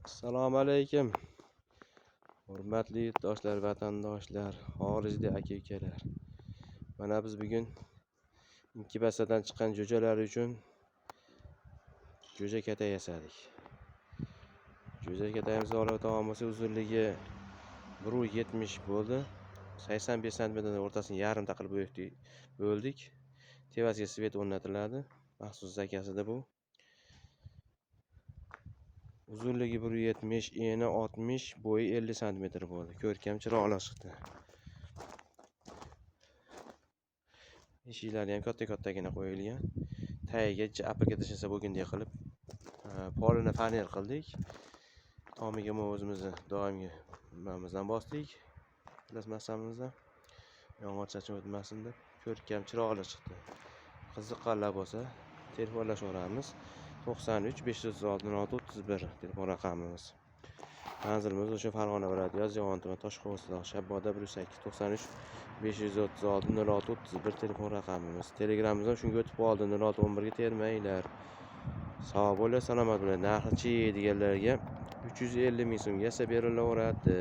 Assalomu alaykum. Hurmatli yurtdoshlar, vatandoshlar, xorijda aka-ukalar. Mana biz bugun inkubatordan chiqqan jo'jalar uchun jo'ja kata yasadik. Jo'ja katamiz olib bo'lsa uzunligi 1,70 bo'ldi. 85 santimetrdan o'rtasini yarimta qilib bo'ldik. Tepasiga svet o'rnatiladi. Maxsus zakasida bu. Uzunligi 1,70, eni 60, bo'yi 50 santimetr bo'ldi. Ko'rkam chiroyli chiqdi. Eshiklari ham katta-kattagina qo'yilgan. Tagiga apga tashlasa bo'lgandek qilib, polini faner qildik. Tomiga o'zimizni doimgi nimamizdan bosdik. Plastmassamizdan. Yomg'ir chachin o'tmasin deb ko'rkam chiroyli chiqdi. Qiziqqanlar bo'lsa telefonlashaveramiz. 93 536 06 31 telefon raqamimiz. Manzilimiz o'sha Farg'ona viloyati Yozyovon tumani Toshqo'g'on Shabboda 108 93 536 06 31 telefon raqamimiz. Telegramimiz ham shunga o'tib qoldi. 06 11 ga termanglar. Sog' bo'linglar, salomat bo'linglar. Narxi-chi deganlarga 350 ming so'mga yasab berilaveradi.